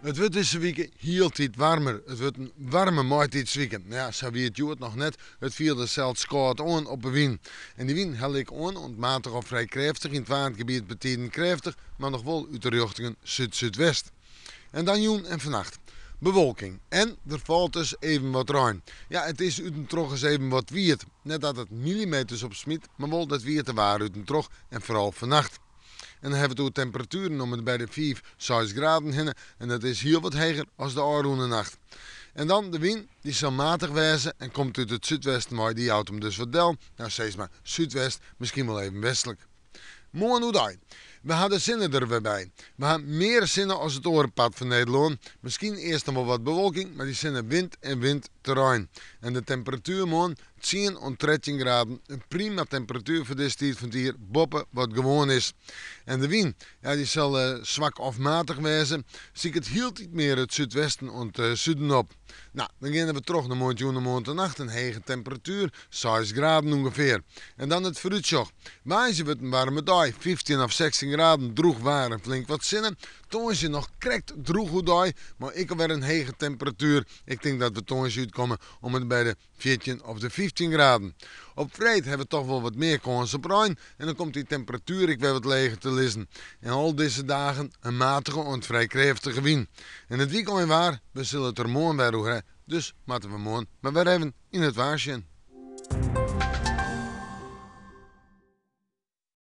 It wurdt dizze wike hieltyd waarmer. It wurdt in waarme maitiidswike. No ja, sa wie it hjoed noch net. It fielde sels kâld oan op 'e wyn. En dy wyn helle ek oan oant matich of frij krêftich, yn it Waadgebiet betiden krêftich, mar noch wol út de rjochtingen súd-súdwest. En dan jûn en fannacht. Bewolking en der falt dus even wat rein. Ja, it is út en troch ris even wat wiet. Net dat it millimeters opsmyt, mar wol dat wiete waar út en troch en foaral fannacht. En dan hawwe we it oer temperatueren om en by de 5, 6 graden hinne en dat is hiel wat heger as de ôfrûne nacht. En dan de wyn, dy sil matich wêze en komt út it súdwesten wei, dy jout him dus wat del, no sis mar súdwest, miskien wol even westlik. Moarn oerdei. We ha de sinne der wer by. We ha mear sinne as it oare part fan Nederlân. Miskien earst noch wol wat bewolking, mar dy sinne wint en wint terrein. En de temperatuer moarn tsien oant 13 graden, in prima temperatuer foar dizze tiid fan it jier, boppe wat gewoan is. En de wyn, ja dy sil swak of matich wêze, siket hieltyd mear it súdwesten oant suden op. No, dan geane we troch nei moarntejûn en moarntenacht, in hege temperatuer, seis graden ûngefear. En dan it foarútsjoch. Woansdei wurdt in waarme dei, 15 of 16 graden, drûch waar en flink wat sinne. Tongersdei noch krekt drûch oerdei, mar ek alwer in hege temperatuer. Ik tink dat we tongersdei útkomme om en by de 14 of de 15 graden. Op freed hawwe we toch wol wat mear kâns op rein en dan komt dy temperatuer ek wer wat leger te lizzen. En al dizze dagen in matige oant frij krêftige wyn. En it wykeinwaar, we sille it der moarn wer oer ha, dus moatte we moarn mar wer even yn it waar sjen.